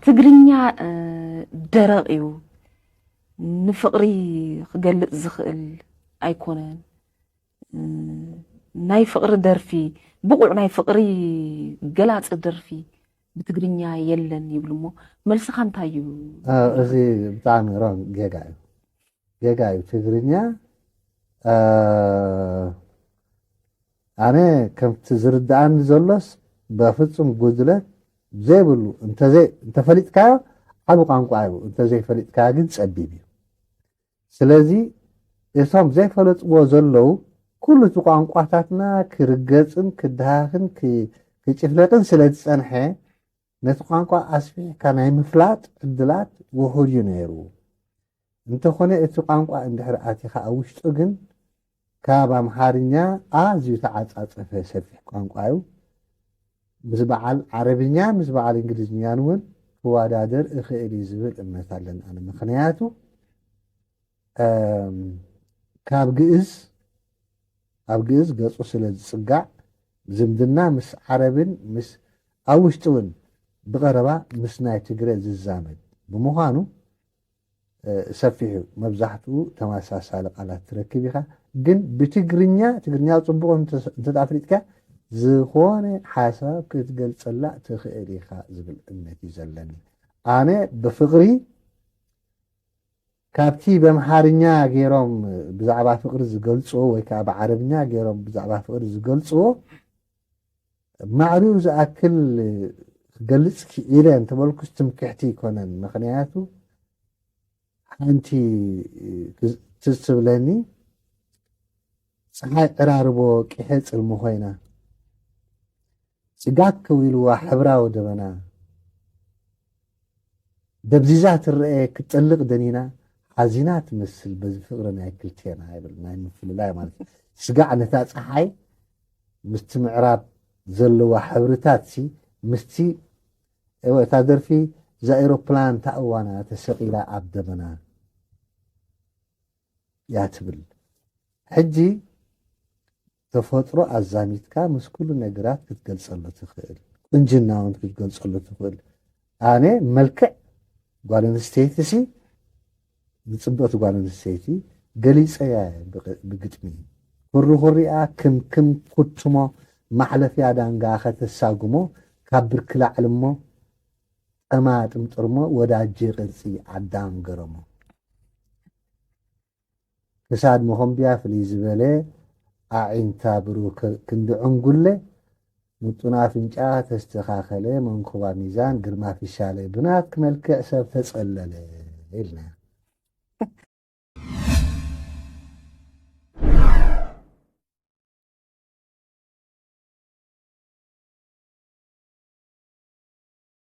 ትግርኛ ደረቕ እዩ። ንፍቕሪ ክገልጽ ዝኽእል ኣይኮነን። ናይ ፍቕሪ ደርፊ፣ ብቑዕ ናይ ፍቕሪ ገላጺ ደርፊ ብትግርኛ የለን ይብሉ እሞ፣ መልስኻ እንታይ እዩ? እዚ ብጣዕሚ ሮን ጌጋ እዩ። ጌጋ እዩ። ትግርኛ ኣነ ከምቲ ዝርድኣኒ ዘሎስ በፍጹም ጉድለት ዘይብሉ፣ እንተፈሊጥካዮ ዓብ ቋንቋ እዩ፣ እንተዘይፈሊጥካዮ ግን ጸቢብ እዩ። ስለዚ እቶም ዘይፈለጥዎ ዘለዉ፣ ኩሉ እቲ ቋንቋታትና ክርገጽን ክድሃኽን ክጭፍለቅን ስለ ዝጸንሐ፣ ነቲ ቋንቋ ኣስፊሕካ ናይ ምፍላጥ ዕድላት ውሑድ እዩ ነይሩ። እንተኾነ እቲ ቋንቋ እንድሕር ኣቲኻ ኣብ ውሽጡ ግን ካብ ኣምሓርኛ ኣዝዩ ተዓጻጸፈ ሰፊሕ ቋንቋ እዩ። ምስ በዓል ዓረብኛ ምስ በዓል እንግሊዝኛን እውን ክወዳደር እኽእል እዩ ዝብል እምነት ኣለኒ ኣነ። ምኽንያቱ ካብ ግእዝ ኣብ ግእዝ ገጹ ስለ ዝጽጋዕ ዝምድና ምስ ዓረብን ምስ ኣብ ውሽጢ እውን ብቐረባ ምስ ናይ ትግረ ዝዛመድ ብምዃኑ ሰፊሑ መብዛሕትኡ ተመሳሳሊ ቃላት ትረክብ ኢኻ። ግን ብትግርኛ ትግርኛ ጽቡቕ እንተ ኣፍሊጥካ ዝኾነ ሓሳብ ክትገልጸላ ትኽእል ኢኻ ዝብል እምነት እዩ ዘለኒ። ኣነ ብፍቕሪ ካብቲ በምሓርኛ ገይሮም ብዛዕባ ፍቕሪ ዝገልጽዎ ወይ ከዓ ብዓረብኛ ገይሮም ብዛዕባ ፍቕሪ ዝገልጽዎ ማዕሪኡ ዝኣክል ክገልጽ ክኢለ እንተበልኩስ ትምክሕቲ ኣይኮነን። ምኽንያቱ ሓንቲ ትዝ ትብለኒ፣ ፀሓይ ዕራርቦ ቂሐ ፅልሚ ኮይና፣ ጭጋግ ከዊልዋ ሕብራዊ ደበና፣ ደብዚዛ ትረአ ክትጠልቕ ደኒና፣ ሓዚና ትመስል በዚ ፍቕሪ ናይ ክልቴና ይብል። ናይ ምፍልላይ ማለት ስጋዕ ነታ ፀሓይ ምስቲ ምዕራብ ዘለዋ ሕብርታት ሲ ምስቲ እወ እታ ደርፊ እዛ ኤሮፕላን እታ እዋና ተሰቒላ ኣብ ደበና እያ ትብል። ሕጂ ተፈጥሮ ኣዛሚትካ ምስ ኩሉ ነገራት ክትገልጸሉ ትኽእል፣ ቁንጅና እውን ክትገልጸሉ ትኽእል። ኣነ መልክዕ ጓል ኣንስተይቲ ሲ ንጽብቕቲ ጓል ኣንስተይቲ ገሊጸያ ብግጥሚ። ኩሪ ኩሪኣ ክምክም ኩትሞ ማሕለፍያ ዳንጋ ከተሳጉሞ ካብ ብርኪ ላዕሊ እሞ ጠማ ጥምጥርሞ ወዳጄ ቅርጺ ኣዳም ገረሞ። ክሳድ መኾምብያ ፍልይ ዝበለ ኣዒንታ ብሩህ ክንዲ ዕንጉለ ምጡን ኣፍንጫ ተስተኻኸለ መንኮባ ሚዛን ግርማ ፍሻለ ብናትኪ መልክዕ ሰብ ተጸለለ ኢልና።